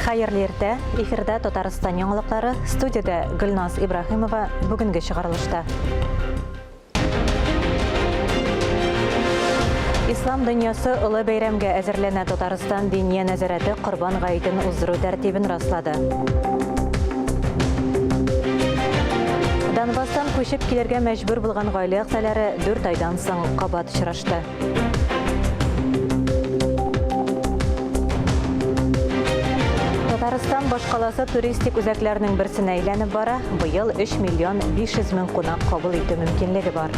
Хәерле иртә! Эфирда Татарстан яңалыклары, студиядә Гөлназ Ибраһимова бүгенге чыгарылышта. Ислам дөньясы олы бәйрәмгә әзерләнә. Татарстан Диния нәзарәте Корбан гаетен уздыру тәртибен раслады. Донбасстан күчеп килергә мәҗбүр булган гаилә әгъзалары дүрт айдан соң кабат очрашты. Татарстан башкаласы туристик үзәкләрнең берсенә әйләнеп бара. Быел 3 миллион 500 мең кунак кабул итү мөмкинлеге бар.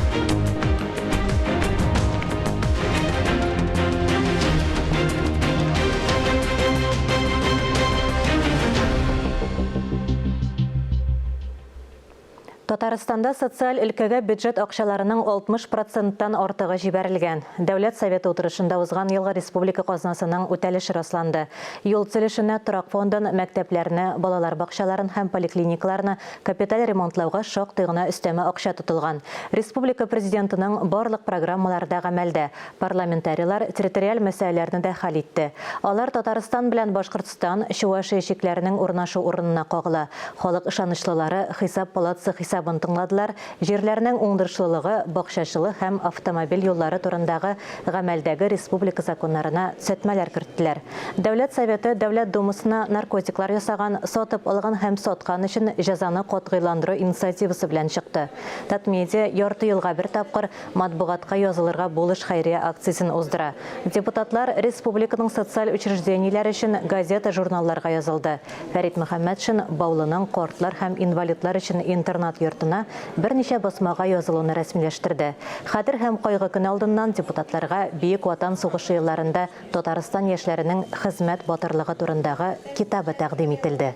Татарстанда социаль өлкәгә бюджет акчаларының 60 проценттан артыгы җибәрелгән. Дәүләт Советы утырышында узган елгы республика казнасының үтәлеше расланды. Юл төзелешенә, торак фондын, мәктәпләрне, балалар бакчаларын һәм поликлиникаларны капиталь ремонтлауга шактый гына өстәмә акча тотылган. Республика Президентының барлык программалары да гамәлдә. Парламентарийлар территориаль мәсьәләләрне дә хәл итте. Алар Татарстан белән Башкортстан, Чувашия чикләренең урнашу урынына кагыла. Халык ышанычлылары Хисап палатасы хисабын тыңладылар, җирләрнең уңдырышлылыгы, бакчачылык һәм автомобиль юллары турындагы гамәлдәге республика законнарына төзәтмәләр керттеләр. Дәүләт Советы Дәүләт Думасына наркотиклар ясаган, сатып алган һәм саткан өчен җәзаны катгыйландыру инициативасы белән чыкты. Татмедиа ярты елга бер тапкыр Матбугатка язылырга булыш хәйрия акциясен уздыра. Депутатлар республиканың социаль учреждениеләре өчен газета-журналларга язылды. Фәрит Мөхәммәтшин Баулының картлар һәм инвалидлар өчен интернат-йортына берничә басмага язылуны рәсмиләштерде. Хәтер һәм кайгы көне алдыннан депутатларга Бөек Ватан сугышы елларында Татарстан яшьләренең хезмәт батырлыгы турындагы китабы тәкъдим ителде.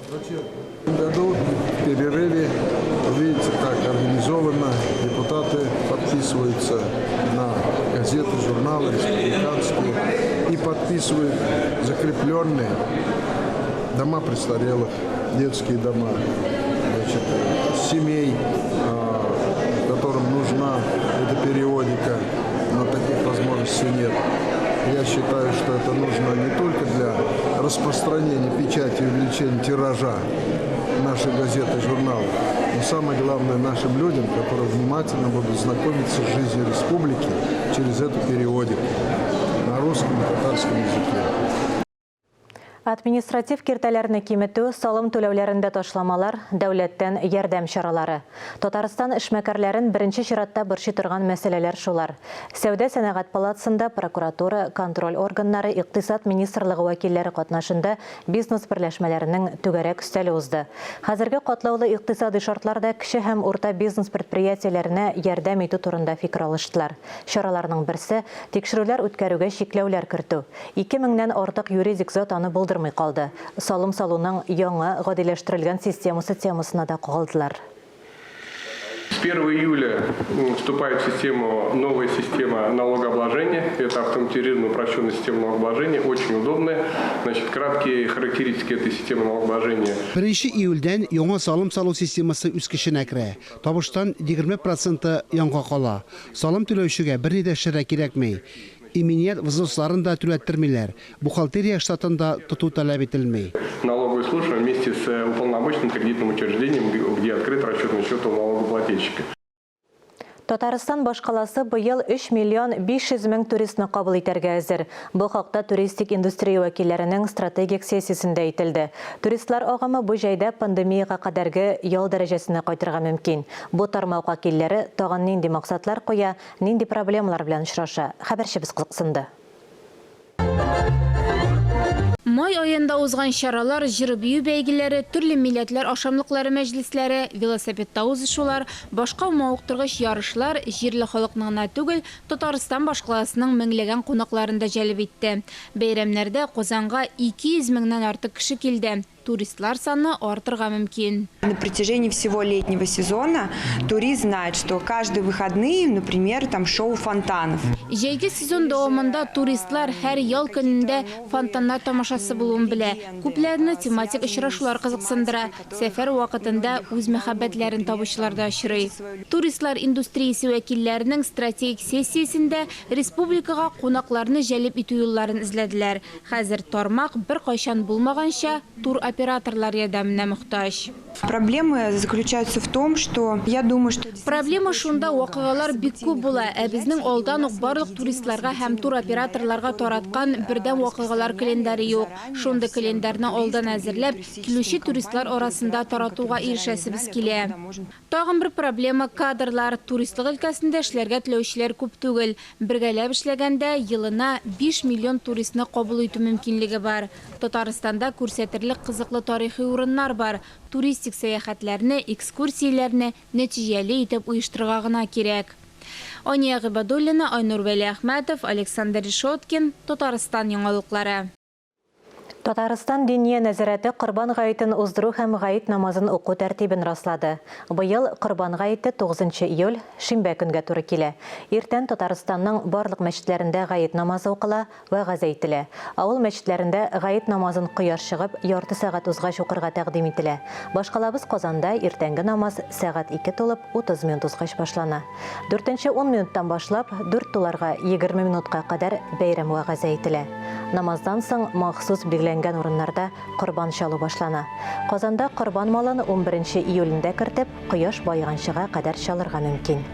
В году в перерыве, видите, так организованно депутаты подписываются на газеты, журналы республиканские и подписывают закрепленные дома престарелых, детские дома, значит, семей, которым нужна эта периодика, но таких возможностей нет. Я считаю, что это нужно не только для распространения печати и увеличения тиража нашей газеты, журнала, но самое главное нашим людям, которые внимательно будут знакомиться с жизнью республики через эту периодику на русском и татарском языке. Административ киртәләрне киметү, салым түләүләрендә ташламалар, дәүләттән ярдәм чаралары. Татарстан эшмәкәрләрен беренче чиратта борчый торган мәсьәләләр шулар. Сәүдә-сәнәгать палатасында прокуратура, контроль органнары, икътисад министрлыгы вәкилләре катнашында бизнес берләшмәләренең түгәрәк өстәле узды. Хәзерге катлаулы икътисадый шартларда кече һәм урта бизнес предприятиеләренә ярдәм итү турында фикер алыштылар. Чараларның берсе, тикшерүләр үткәрүгә чикләүләр кертү. Ике меңнән артык юридик зат аны булдырмый калды. Салым салуның яңа, гадиләштерелгән системасы темасына да кагылдылар. С первого июля вступает в систему новая система налогообложения. Это автоматизированная упрощенная система налогообложения, очень удобная. Значит, краткие характеристики этой системы налогообложения. Беренче июльдән яңа салым салу системасы үз көченә керә. Табыштан 20 проценты янга кала. Салым түләүчегә берни дә эшләргә кирәкми. Иминият взносларын да түләттермиләр, бухгалтерия штатын да тоту таләп ителми. Налоговая служба вместе с уполномоченным кредитным учреждением, где открыт расчетный счет у налогоплательщика. Татарстан башкаласы быел 3 миллион 500 мең туристны кабул итәргә әзер. Бу хакта туристик индустрия вәкилләренең стратегик сессиясендә әйтелде. Туристлар агымы бу җәйдә пандемиягә кадәрге ял дәрәҗәсенә кайтырга мөмкин. Бу тармак вәкилләре тагын нинди максатлар куя, Нинди проблемалар белән очраша, хәбәрчебез кызыксынды. Май аенда узган чаралар, җыр-бию бәйгеләре, төрле милләтләр ашамлыклары мәҗлесләре, велосипедта узышулар, башка мавыктыргыч ярышлар җирле халыкны гына түгел, Татарстан башкаласының меңләгән кунакларын да җәлеп итте. Бәйрәмнәрдә Казанга 200 меңнән артык кеше килде. туристлар саны артырга мөмкин. На протяжении всего летнего сезона турист знает, что каждые выходные, например, там шоу фонтанов. Җәйге сезон дәвамында туристлар һәр ял көнендә фонтаннар тамашасы булуын белә. Күпләрне тематик очрашулар кызыксындыра. Сәфәр вакытында үз мәхәббәтләрен табучылар да очрый. Туристлар индустриясе вәкилләренең стратегик сессиясендә республикага кунакларны җәлеп итү юлларын эзләделәр. Хәзер тармак беркайчан булмаганча туроператорлар ярдәменә мохтаҗ. Проблемы заключаются в том, что я думаю, что Проблема шунда, вакыйгалар бик күп була, ә безнең алдан ук барлык туристларга һәм туроператорларга тараткан бердәм вакыйгалар календаре юк. Шундый календарьны алдан әзерләп, килүче туристлар арасында таратуга ирешәсебез килә. Тагын бер проблема кадрлар. Туристлык өлкәсендә эшләргә теләүчеләр күп түгел. Бергәләп эшләгәндә елына 5 миллион туристны кабул итү мөмкинлеге бар. Татарстанда күрсәтерлек кызыклы тарихи урыннар бар. Туристик сәяхәтләрне, экскурсияләрне нәтиҗәле итеп оештырырга гына кирәк. Ания Гыйбадуллина, Айнур Вәлиәхмәтов, Александр Решеткин, Татарстан яңалыклары. Татарстан Диния нәзарәте Корбан гаетен уздыру һәм гает намазын уку тәртибен раслады. Быел Корбан гаете 9 июль шимбә көнгә туры килә. Иртән Татарстанның барлык мәчетләрендә гает намазы укыла, вәгазь әйтелә. Авыл мәчетләрендә гает намазын кояш чыгып, ярты сәгать узгач укырга тәкъдим ителә. Башкалабыз Казанда иртәнге намаз сәгать 2 тулып 30 минут узгач башлана. Дүртенче 10 минуттан башлап, 4 туларга 20 минутка кадәр бәйрәм вәгазе әйтелә. Намаздан соң махсус билгеләнгән урыннарда корбан чалу башлана. Казанда корбан малын 11 июлендә кертеп, кояш баеганчыга кадәр чалырга мөмкин.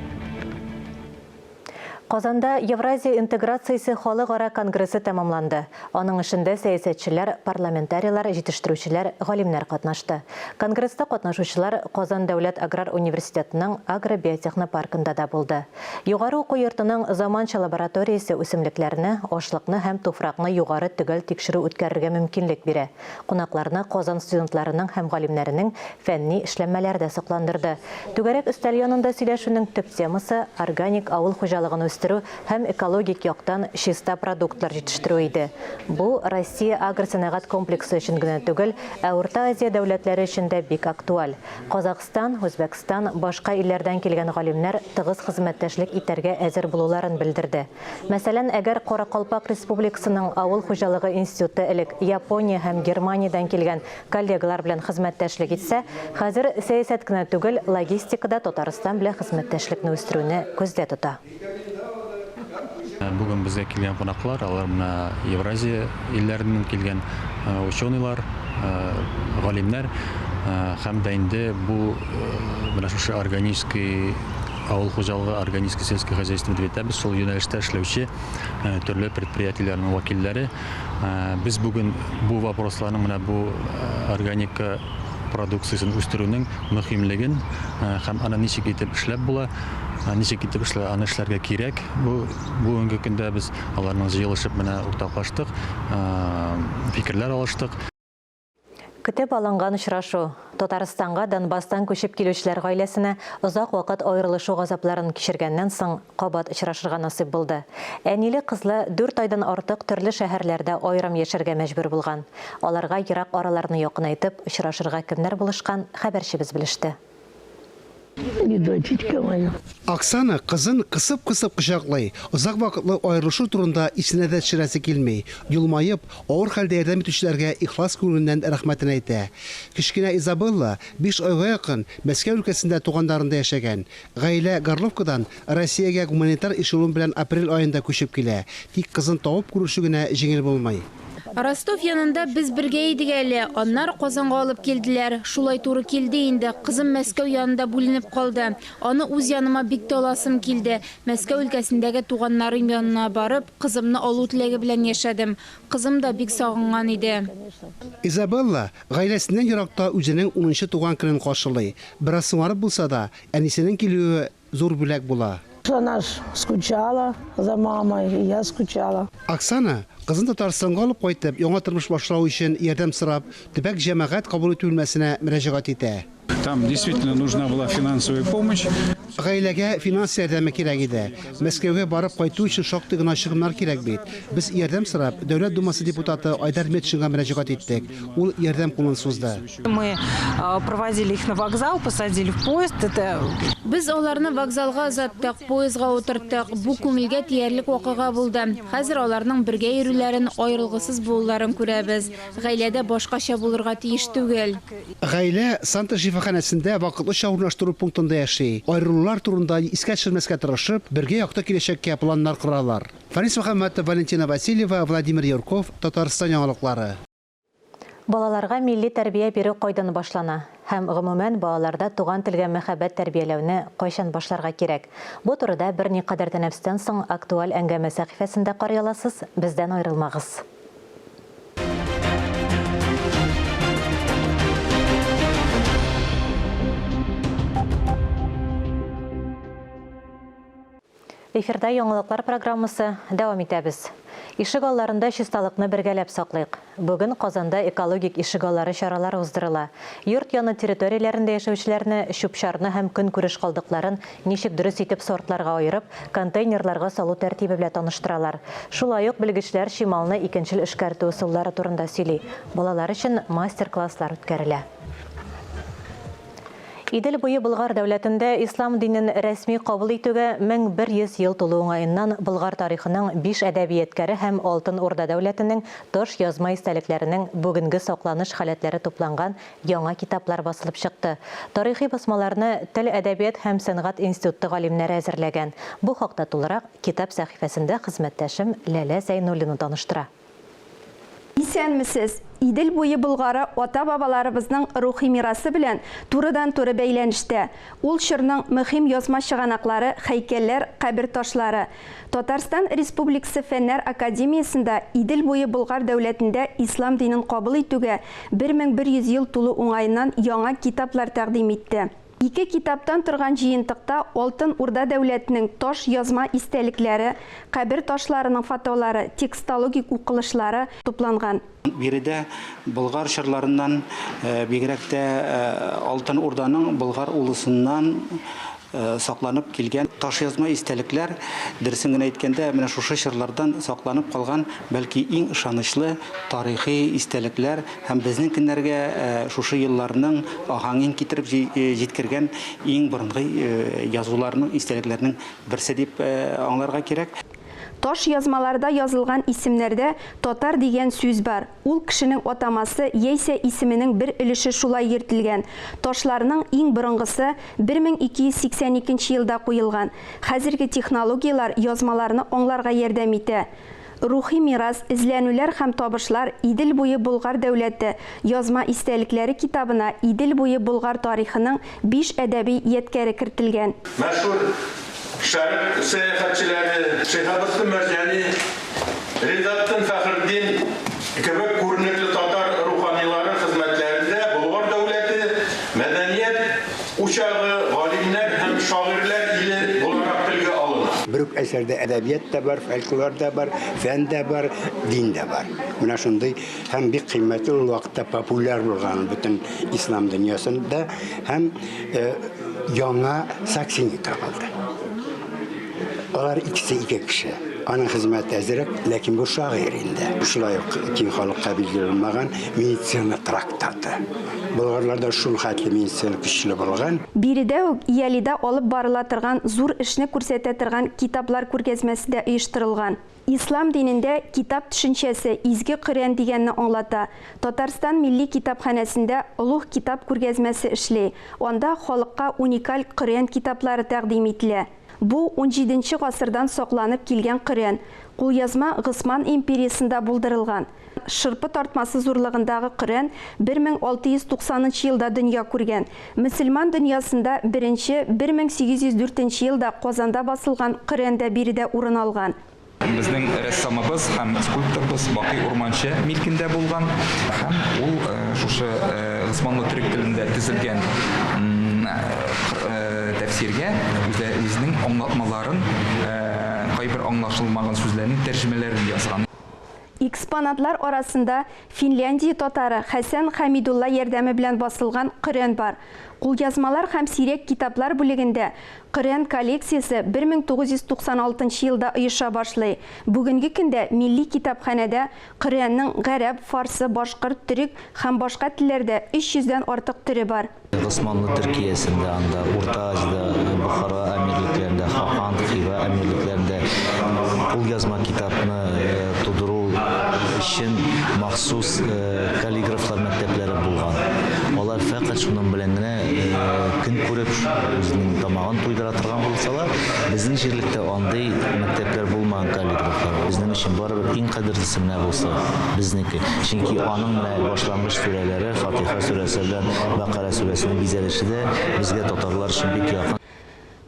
Казанда Евразия интеграциясе халыкара конгрессы тәмамланды. Аның эшендә сәясәтчеләр, парламентарийлар, җитештерүчеләр, галимнәр катнашты. Конгресста катнашучылар Казан дәүләт аграр университетының агробиотехнопаркында да булды. Югары уку йортының заманча лабораториясе үсемлекләрне, ашлыкны һәм туфракны югары төгәл тикшерү үткәрергә мөмкинлек бирә. Кунакларны Казан студентларының һәм галимнәренең фәнни эшләнмәләре дә сокландырды. Түгәрәк өстәл янында сөйләшүнең төп темасы органик авыл хуҗалыгын үстерү һәм экологик яктан чиста продуктлар җитештерү иде. Бу Россия агросәнәгать комплексы өчен генә түгел, ә Урта Азия дәүләтләре өчен дә бик актуаль. Казахстан, Үзбәкстан, башка илләрдән килгән галимнәр тыгыз хезмәттәшлек итәргә әзер булуларын белдерде. Мәсәлән, әгәр Каракалпак Республикасының авыл хуҗалыгы институты элек Япония һәм Германиядән килгән коллегалар белән хезмәттәшлек итсә, хәзер сәясәт кенә түгел, логистикада Татарстан белән хезмәттәшлекне үстерүне күздә тота. Бүген безгә килгән кунаклар, алар менә Евразия илләреннән килгән ученыйлар, галимнәр һәм дә инде бу менә шушы органический авыл хуҗалыгы, органический сельское хозяйство дип әйтәбез, шул юнәлештә эшләүче төрле предприятиеләрнең вәкилләре. Без бүген бу вопросларның, менә бу органика продукциясен үстерүнең мөһимлеген һәм аны ничек итеп эшләп була, ничек итеп эшләп, аны эшләргә кирәк. Бу бүгенге көндә без аларның җыелышып менә уртаклаштык, фикерләр алыштык. Көтеп алынган очрашу. Татарстанга Донбасстан күчеп килүчеләр гаиләсенә озак вакыт аерылышу газапларын кичергәннән соң кабат очрашырга насыйп булды. Әниле кызлы 4 айдан артык төрле шәһәрләрдә аерым яшәргә мәҗбүр булган. Аларга ерак араларны якынайтып очрашырга кемнәр булышкан, хәбәрчебез белеште. Дочечка моя. Оксана кызын кысып-кысып кочаклый. Озак вакытлы аерылышу турында исенә дә төшерәсе килми. Елмаеп, авыр хәлдә ярдәм итүчеләргә ихлас күңеленнән рәхмәтен әйтә. Кечкенә Изабелла 5 айга якын Мәскәү өлкәсендә туганнарында яшәгән. Гаилә Горловкадан Россиягә гуманитар эшелон белән апрель аенда күчеп килә. Тик кызын табып күрешү генә җиңел булмый. Ростов янында без бергә идек әле. Аннары Казанга алып килделәр. Шулай туры килде инде. Кызым Мәскәү янында бүленеп калды. Аны үз яныма бик тә аласым килде. Мәскәү өлкәсендәге туганнарым янына барып, кызымны алу теләге белән яшәдем. Кызым да бик сагынган иде. Изабелла гаиләсеннән еракта үзенең 10нчы туган көнен каршылый. Бераз соңарып булса да, әнисенең килүе зур бүләк була. Она ж скучала за мамой, и я скучала. Оксана кызын Татарстанга алып кайтып, яңа тормыш башлау өчен ярдәм сорап, төбәк җәмәгать кабул итү бүлмәсенә мөрәҗәгать итә. Там действительно нужна была финансовая помощь. Гаиләгә финанс ярдәме кирәк иде. Мәскәүгә барып кайту өчен шактый гына чыгымнар кирәк бит. Без ярдәм сорап, Дәүләт Думасы депутаты Айдар Метшинга мөрәҗәгать иттек. Ул ярдәм кулын сузды. Мы проводили их на вокзал, посадили в поезд. Это Без аларны вокзалга озаттык, поездга утырттык. Бу күңелгә тиярлек вакыйга булды. Хәзер аларның бергә йөрүләрен, аерылгысыз булуларын күрәбез. Гаиләдә башкача булырга тиеш түгел. Гаилә Санта шифаханәсендә вакытлыча урнаштыру пунктында яши. Аерылулар турында искә төшермәскә тырышып, бергә якты киләчәккә планнар коралар. Фанис Мөхәммәтов, Валентина Васильева, Владимир Юрков, Татарстан яңалыклары. Балаларга милли тәрбия бирү кайдан башлана? Һәм гомумән балаларда туган телгә мәхәббәт тәрбияләүне кайчан башларга кирәк? Бу турыда берникадәр тәнәфестән соң актуаль әңгәмә сәхифәсендә карый аласыз, бездән аерылмагыз. Эфирда яңалыклар программасы дәвам итәбез. Ишек алларында чисталыкны бергәләп саклыйк. Бүген Казанда экологик ишек аллары чаралары уздырыла. Йорт яны территорияләрендә яшәүчеләрне чүп-чарны һәм көнкүреш калдыкларын ничек дөрес итеп сортларга аерып, контейнерларга салу тәртибе белән таныштыралар. Шулай ук белгечләр чималны икенчел эшкәртү ысуллары турында сөйли. Балалар өчен мастер-класслар үткәрелә. Идел буе Болгар дәүләтендә ислам динен рәсми кабул итүгә 1100 ел тулу уңаеннан Болгар тарихының 5 әдәби ядкәре һәм Алтын Урда дәүләтенең таш язма истәлекләренең бүгенге сакланыш халәтләре тупланган яңа китаплар басылып чыкты. Тарихи басмаларны Тел, әдәбият һәм сәнгать институты галимнәре әзерләгән. Бу хакта тулырак китап сәхифәсендә хезмәттәшем Ләлә Зәйнуллина таныштыра. Исәнмесез! Идел буе Болгары ата-бабаларыбызның рухи мирасы белән турыдан-туры бәйләнештә. Ул чорның мөһим язма чыганаклары, һәйкәлләр, кабер ташлары. Татарстан Республикасы Фәннәр академиясендә Идел буе Болгар дәүләтендә ислам динен кабул итүгә 1100 ел тулу уңаеннан яңа китаплар тәкъдим итте. Ике китаптан торган җыентыкта Алтын Урда дәүләтенең таш язма истәлекләре, кабер ташларының фотолары, текстологик укылышлары тупланган. Биредә Болгар чорларыннан, бигрәк тә Алтын Урданың Болгар улусыннан сакланып килгән таш язма истәлекләр, дөресен генә әйткәндә, менә шушы чорлардан сакланып калган, бәлки иң ышанычлы тарихи истәлекләр һәм безнең көннәргә шушы елларның аһәңен китереп җиткергән иң борынгы язуларның, истәлекләрнең берсе дип аңларга кирәк. Таш язмаларда язылган исемнәрдә татар дигән сүз бар. Ул кешенең атамасы яисә исеменең бер өлеше шулай йөртелгән. Ташларның иң борынгысы 1282 елда куелган. Хәзерге технологияләр язмаларны аңларга ярдәм итә. Рухи мирас, эзләнүләр һәм табышлар Идел буе Болгар дәүләте язма истәлекләре китабына Идел буе Болгар тарихының 5 әдәби ядкәре кертелгән. Мәшһүр шәрык сәяхәтчеләре Шиһабетдин Мәрҗани, Ризатдин Фәхретдин кебек күренекле татар руханилары хезмәтләрендә Болгар дәүләте мәдәният учагы, галимнәр һәм шагыйрьләр иле буларак телгә алына. Бер үк әсәрдә әдәбият та бар, фольклор да бар, фән дә бар, дин дә бар. Менә шундый һәм бик кыйммәтле ул вакытта популяр булган бөтен ислам дөньясында һәм яңа Саксини табылды. Алар икесе ике кеше. Аның хезмәте әзерәк, ләкин бу шагыйрь инде. Шулай ук киң халыкка билгеле булмаган медицина трактаты. Болгарларда шул хәтле медицина көчле булган. Биредә үк Ялида алып барыла торган зур эшне күрсәтә торган китаплар күргәзмәсе дә оештырылган. Ислам динендә китап төшенчәсе изге Коръән дигәнне аңлата. Татарстан Милли китапханәсендә олуг китап күргәзмәсе эшли. Анда халыкка уникаль Коръән китаплары тәкъдим ителә. Бу 17 гасырдан сакланып килгән Коръән. Кулъязма Госман империясендә булдырылган. Шырпы тартмасы зурлыгындагы Коръән 1690 елда дөнья күргән. Мөселман дөньясында беренче 1804 елда Казанда басылган Коръән дә биредә урын алган. Безнең рәссамыбыз һәм скульпторыбыз Бакый Урманчы милкендә булган һәм ул шушы Госманлы төрек телендә төзелгән тәфсиргә үзенең аңлатмаларын, кайбер аңлашылмаган сүзләрнең тәрҗемәләрен язган. Экспонатлар арасында Финляндия татары Хәсән Хәмидулла ярдәме белән басылган Коръән бар. Кулъязмалар һәм сирәк китаплар бүлегендә Коръән коллекциясе 1996 елда оеша башлый. Бүгенге көндә Милли китапханәдә Коръәннең гарәп, фарсы, башкорт, төрек һәм башка телләрдә 300 дән артык төре бар. Госманлы Төркиясендә, анда Урта Азиядә, Бохара әмирлекләрендә, Хакан, Хива әмирлекләрендә кулъязма китапны тудыру өчен махсус каллиграфлар мәктәпләре булган. Алар фәкать шуның белән генә көн күреп, үзенең тамагын туйдыра торган булсалар, безнең җирлектә андый мәктәпләр булмаган каллиграфлар. Безнең өчен барыбер иң кадерлесе менә бусы, безнеке. Чөнки аның менә башлангыч сүрәләре, Фатиха сүрәсе белән Бәкара сүрәсенең бизәлеше дә безгә татарлар өчен бик якын.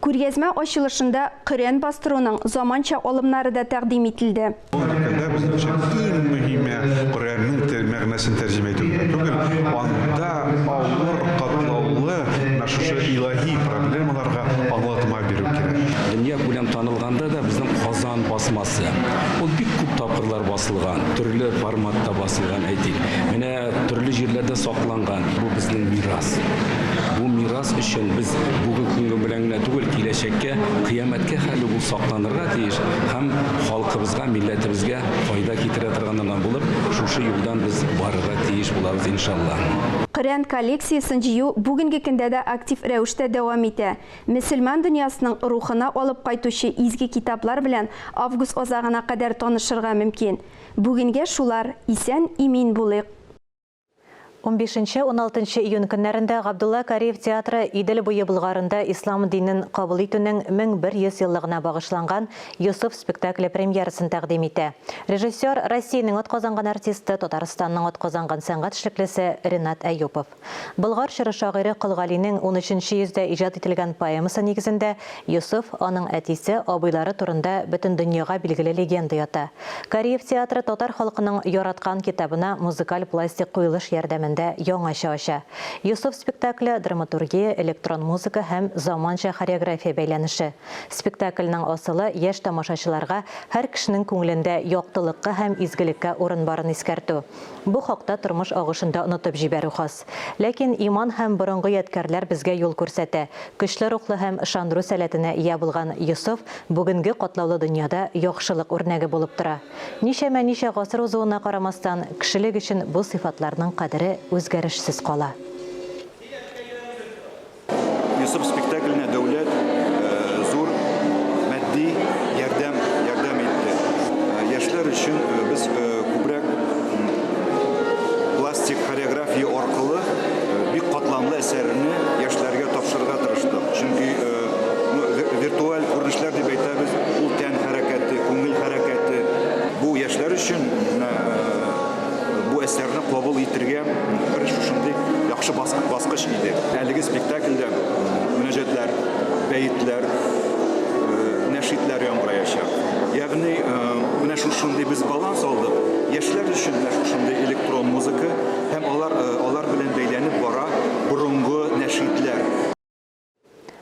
Күргәзмә ачылышында Коръән бастыруның заманча алымнары да тәкъдим ителде. Бүгенге көндә безнең өчен иң мөһиме Коръәннең тел мәгънәсен тәрҗемә итү генә түгел, анда авыр, катлаулы менә шушы илаһи проблемаларга аңлатма бирү кирәк. Дөньякүләм танылганда да безнең Казан басмасы, ул бик күп тапкырлар басылган, төрле форматта басылган, әйтик. Менә төрле җирләрдә сакланган. Бу безнең мирас. Бу мирас өчен без бүген көнге белән генә түгел, киләчәккә, кыямәткә хәтле ул сакланырга тиеш һәм халкыбызга, милләтебезгә файда китерә торганнардан булып, шушы юлдан без барырга тиеш булабыз, иншалла. Коръән коллекциясен җыю бүгенге көндә дә актив рәвештә дәвам итә. Мөселман дөньясының рухына алып кайтучы изге китаплар белән август азагына кадәр танышырга мөмкин. Бүгенгә шулар, исән-имин булыйк! Унбишенче-уналтынчы июнь көннәрендә Габдулла Кариев театры Идел буе Болгарында ислам динен кабул итүнең 1100 еллыгына багышланган Йосыф спектакле премьерасын тәкъдим итә. Режиссер, Россиянең атказанган артисты, Татарстанның атказанган сәнгать эшлеклесе Ренат Әюпов. Болгар чоры шагыйре Кол Галинең унөченче йөздә иҗат ителгән поэмасы нигезендә Йосыф, аның әтисе, абыйлары турында бөтен дөньяга билгеле легенда ята. Кариев театры татар халкының яраткан китабына музыкаль-пластик куелыш ярдәмендә яңача ача. Йосыф спектакле, драматургия, электрон музыка һәм заманча хореография бәйләнеше. Спектакльнең асылы, яшь тамашачыларга һәр кешенең күңелендә яктылыкка һәм изгелеккә урын барын искәртү. Бу хакта тормыш агышында онытып җибәрү хас. Ләкин иман һәм борынгы ядкәрләр безгә юл күрсәтә. Көчле рухлы һәм ышандыру сәләтенә ия булган Йосыф бүгенге катлаулы дөньяда яхшылык үрнәге булып тора. Ничәмә-ничә гасыр узуына карамастан, кешелек өчен бу сыйфатларның кадере үзгәрешсез кала. Йосыф спектакленә дәүләт зур матди ярдәм ярдәм итте. Яшьләр өчен без күбрәк пластик хореография аркылы бик катламлы әсәрне яшьләргә тапшырырга тырыштык. Чөнки виртуаль күренешләр дип әйтәбез, ул тән хәрәкәте, күңел хәрәкәте. Бу яшьләр өчен менә бу әсәрне кабул итергә бер шушындый яхшы баскыч иде. Әлеге спектакльдә мөнәҗәтләр, бәетләр, нәшидләр яңгыраячак. Ягъни менә шушындый без баланс алдык. Яшьләр өчен менә шушындый электрон музыка һәм алар алар белән бәйләнеп бара борынгы нәшидләр.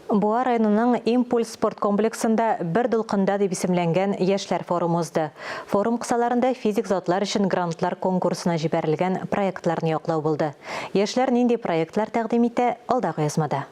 Буа районының Импульс спорт комплексында Бер дулкында дип исемләнгән яшьләр форумы узды. Форум кысаларында физик затлар өчен грантлар конкурсына җибәрелгән проектларны яклау булды. Яшьләр нинди проектлар тәкъдим итә, алдагы язмада.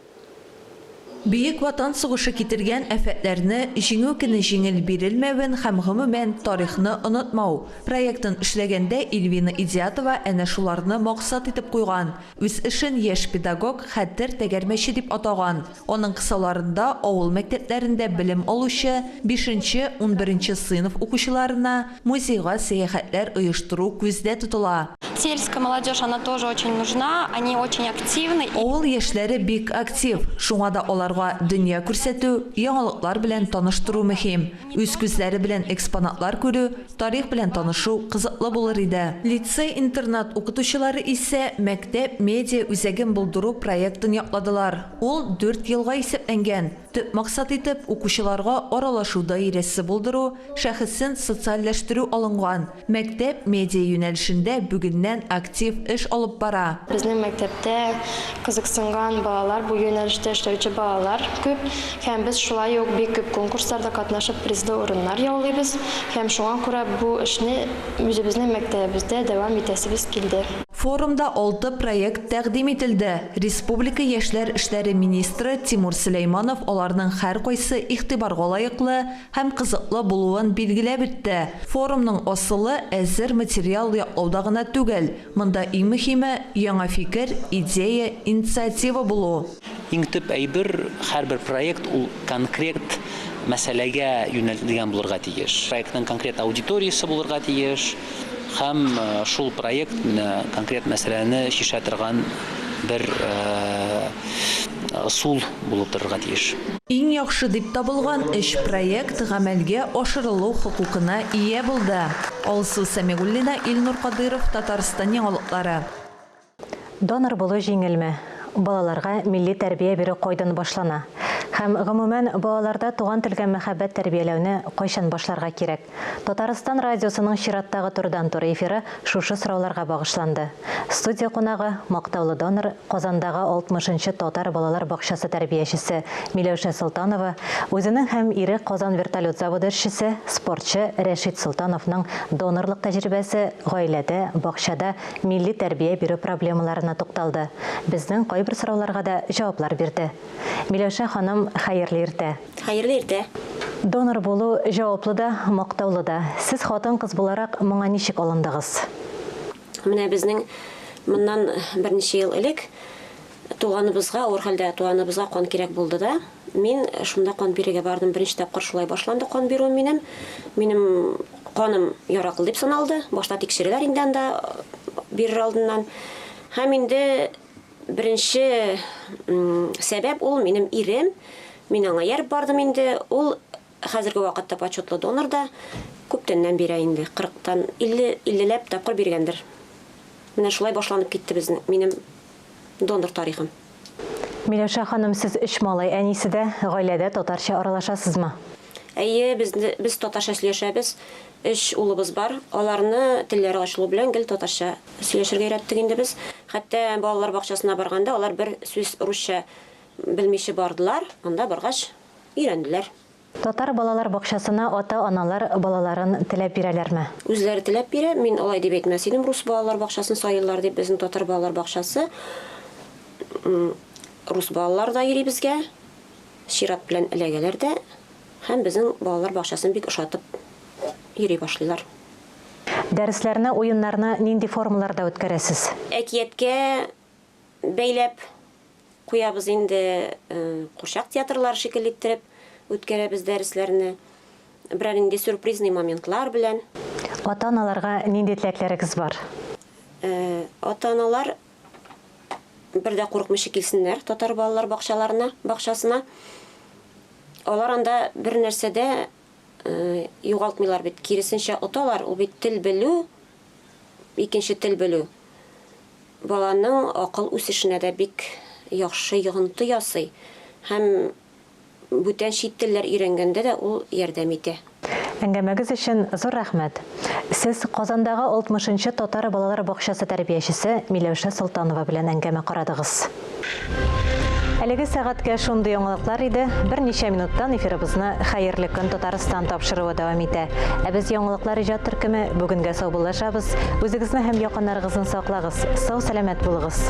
Бөек Ватан сугышы китергән афәтләрне, Җиңү көне җиңел бирелмәвен һәм, гомумән, тарихны онытмау. Проектын эшләгәндә Ильвина Идиатова әнә шуларны максат итеп куйган. Үз эшен яшь педагог Хәтер тәгәрмәче дип атаган. Аның кысаларында авыл мәктәпләрендә белем алучы бишенче, унберенче сыйныф укучыларына музейга сәяхәтләр оештыру күздә тотыла. Сельская молодежь, она тоже очень нужна, они очень активны. Авыл яшьләре бик актив, шуңа да аларга дөнья күрсәтү, яңалыклар белән таныштыру мөһим. Үз күзләре белән экспонатлар күрү, тарих белән танышу кызыклы булыр иде. Лицей-интернат укытучылары исә Мәктәп медиа үзәген булдыру проектын якладылар. Ул дүрт елга исәпләнгән. Төп максат итеп укучыларга аралашу даирәсе булдыру, шәхесен социальләштерү алынган. Мәктәп медиа юнәлешендә бүгеннән күптәннән актив эш алып бара. Безнең мәктәптә кызыксынган балалар, бу юнәлештә эшләүче балалар күп һәм без шулай ук бик күп конкурсларда катнашып призлы урыннар яулыйбыз һәм шуңа күрә бу эшне үзебезнең мәктәбебездә дәвам итәсебез килде. Форумда алты проект тәкъдим ителде. Республика яшьләр эшләре министры Тимур Сөләйманов аларның һәркайсы игътибарга лаеклы һәм кызыклы булуын билгеләп үтте. Форумның асылы әзер материал яклауда гына түгел, монда иң мөһиме, яңа фикер, идея, инициатива булу. Иң төп әйбер, һәрбер проект ул конкрет мәсьәләгә юнәлтелгән булырга тиеш. Проектның конкрет аудиториясе булырга тиеш һәм шул проект менә конкрет мәсьәләне чишә торган бер ысул булып торырга тиеш. Иң яхшы дип табылган өч проект гамәлгә ашырылу хокукына ия булды. Алсу Сәмигуллина, Илнур Кадыйров, Татарстан яңалыклары. Донор булу җиңелме? Балаларга милли тәрбия бирү кайдан башлана? Һәм, гомумән, балаларда туган телгә мәхәббәт тәрбияләүне кайчан башларга кирәк? Татарстан радиосының чираттагы турыдан-туры эфиры шушы сорауларга багышланды. Студия кунагы, мактаулы донор, Казандагы 60 нчы татар балалар бакчасы тәрбиячесе Миләүшә Солтанова үзенең һәм ире Казан вертолет заводы эшчесе, спортчы Рәшит Солтановның донорлык тәҗрибәсе, гаиләдә, бакчада милли тәрбия бирү проблемаларына тукталды, безнең кайбер сорауларга да җаваплар бирде. Миләүшә ханым, хәерле иртә! Хәерле иртә! Донор булу җаваплы да, мактаулы да. Сез хатын-кыз буларак моңа ничек алындыгыз? Менә безнең моннан берничә ел элек туганыбызга, авыр хәлдә туганыбызга кан кирәк булды да, мин шунда кан бирергә бардым. Беренче тапкыр шулай башланды кан бирүем минем. Минем каным яраклы дип саналды. Башта тикшерәләр инде анда бирер алдыннан. Һәм инде беренче сәбәп ул минем ирем. Мин аңа ияреп бардым инде. Ул Хәзерге вакытта почетлы донор да күптәннән бирә инде, кырыктан, 50, иллеләп тапкыр биргәндер. Менә шулай башланып китте безнең, минем донор тарихым. Миләүшә ханым, сез өч малай әнисе дә, гаиләдә татарча аралашасызмы? Әйе, без, без татарча сөйләшәбез. Өч улыбыз бар. Аларны телләре ачылу белән гел татарча сөйләшергә өйрәттек инде без. Хәтта балалар бакчасына барганда алар бер сүз русча белмичә бардылар, анда баргач Өйрәнделәр. Татар балалар бакчасына ата-аналар балаларын теләп бирәләрме? Үзләре теләп бирә. Мин алай дип әйтмәс идем, рус балалар бакчасын сайлыйлар дип. Безнең татар балалар бакчасы рус балалары да йөри безгә. Чират белән эләгәләр дә һәм безнең балалар бакчасын бик ошатып йөри башлыйлар. Дәресләрне, уеннарны нинди формаларда үткәрәсез? Әкияткә бәйләп куябыз инде, курчак театрлары шикелле иттереп үткәрәбез дәресләрне. Берәр нинди сюрпризный моментлар белән. Ата-аналарга нинди теләкләрегез бар? Ата-аналар бер дә курыкмыйча килсеннәр татар балалар бакчаларына, бакчасына. Алар анда бер нәрсә дә югалтмыйлар бит, киресенчә оталар. Ул бит тел белү, икенче тел белү. баланың акыл үсешенә дә бик яхшы йогынты ясый һәм бүтән чит телләр өйрәнгәндә дә ул ярдәм итә. Әңгәмәгез өчен зур рәхмәт. Сез Казандагы 60 нчы татар балалар бакчасы тәрбиячесе Миләүшә Солтанова белән әңгәмә карадыгыз. Әлеге сәгатькә шундый яңалыклар иде. Берничә минуттан эфирыбызны Хәерле көн, Татарстан тапшыруы дәвам итә. Ә без яңалыклар иҗат төркеме бүгенгә саубуллашабыз. Үзегезне һәм якыннарыгызны саклагыз. Сау-сәламәт булыгыз.